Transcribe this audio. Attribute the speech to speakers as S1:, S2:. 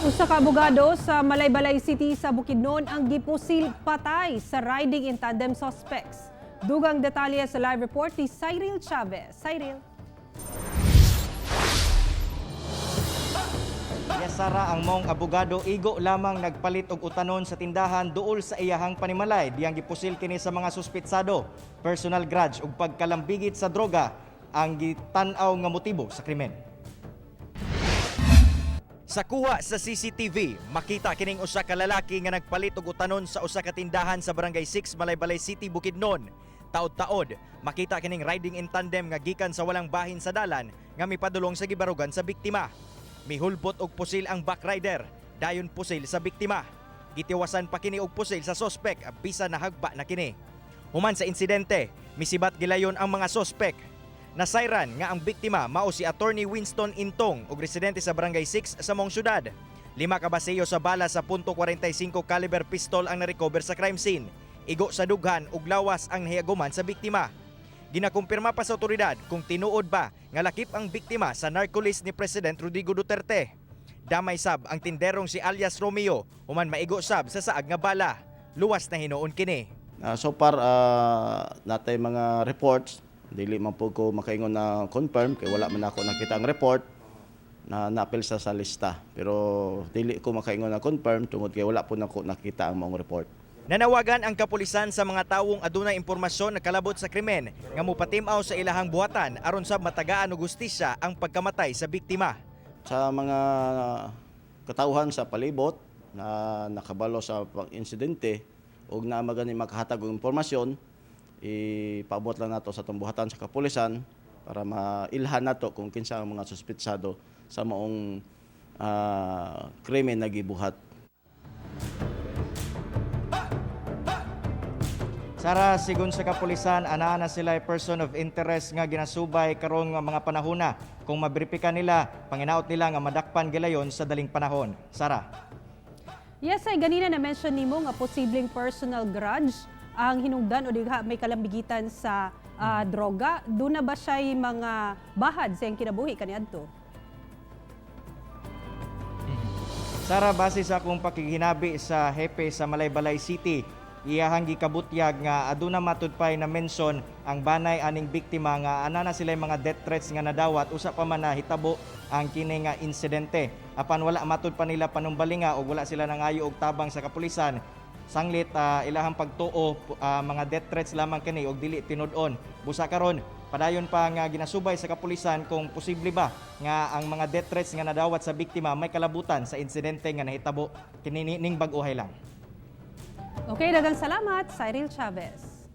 S1: Usa ka abogado sa Malaybalay City sa Bukidnon ang gipusil patay sa riding in tandem suspects. Dugang detalye sa live report ni Cyril Chavez. Cyril.
S2: Yes, Sara, ang mong abogado igo lamang nagpalit og utanon sa tindahan duol sa iyahang panimalay diyang gipusil kini sa mga suspitsado. Personal grudge ug pagkalambigit sa droga ang gitan-aw nga motibo sa krimen. Sa kuha sa CCTV, makita kining usa ka lalaki nga nagpalit og utanon sa usa ka tindahan sa Barangay 6, Malaybalay City, Bukidnon. Taod-taod, makita kining riding in tandem nga gikan sa walang bahin sa dalan nga mipadulong sa gibarugan sa biktima. Mihulbot og pusil ang backrider, dayon pusil sa biktima. Gitiwasan pa kini og pusil sa sospek bisan nahagba na kini. Human sa insidente, misibat gilayon ang mga sospek. Nasayran nga ang biktima mao si Attorney Winston Intong og residente sa Barangay 6 sa Mong Syudad. 5 ka basiyo sa bala sa .45 caliber pistol ang narecover sa crime scene. Igo sa dughan ug lawas ang nahiaguman sa biktima. Ginakumpirma pa sa otoridad kung tinuod ba nga lakip ang biktima sa narcolis ni President Rodrigo Duterte. Damay sab ang tinderong si alias Romeo human maigo sab sa saag nga bala. Luwas na hinuon kini.
S3: So far, natay mga reports, dili man po ko makaingon na confirm kay wala man ako nakita ang report na napil sa lista. Pero dili ko makaingon na confirm tungod kay wala po nako nakita ang maong report.
S2: Nanawagan ang kapulisan sa mga tawong adunay impormasyon na kalabot sa krimen nga mopatimaw sa ilahang buhatan aron sab matagaan og hustisya ang pagkamatay sa biktima.
S3: Sa mga katawhan sa palibot na nakabalo sa insidente ug naa magani makahatag og impormasyon, ipaabot lang nato sa atong buhatan sa kapulisan para mailhan nato kung kinsa ang mga suspetsado sa maong krimen na gibuhat.
S2: Sara, sigon sa kapulisan, anaa na sila person of interest nga ginasubay karong nga mga panahona. Kung mabripika nila, panginaot nila nga madakpan gilayon sa daling panahon. Sara.
S1: Yes, ay ganina na-mention nimo nga posibleng personal grudge ang hinungdan o digha may kalambigitan sa droga. Doon na ba siya'y mga bahad sa iyang kinabuhi kaniadto?
S2: Sara, base sa akong pakigihinabi sa hepe sa Malaybalay City, iyahang gikabutyag nga aduna matud pay na mention ang banay aning biktima nga ana na sila mga death threats nga nadawat usa pa man na hitabo ang kini nga insidente. Apan wala matud pa nila panumbalinga og wala sila nangayo og tabang sa kapulisan. Sanglit ilahang pagtuo mga death threats lamang kini og dili tinud-on. Busa karon padayon pa nga ginasubay sa kapulisan kung posible ba nga ang mga death threats nga nadawat sa biktima may kalabutan sa insidente nga nahitabo kini ning bag-ohay lang.
S1: Okay, daghang salamat, Cyril Chavez.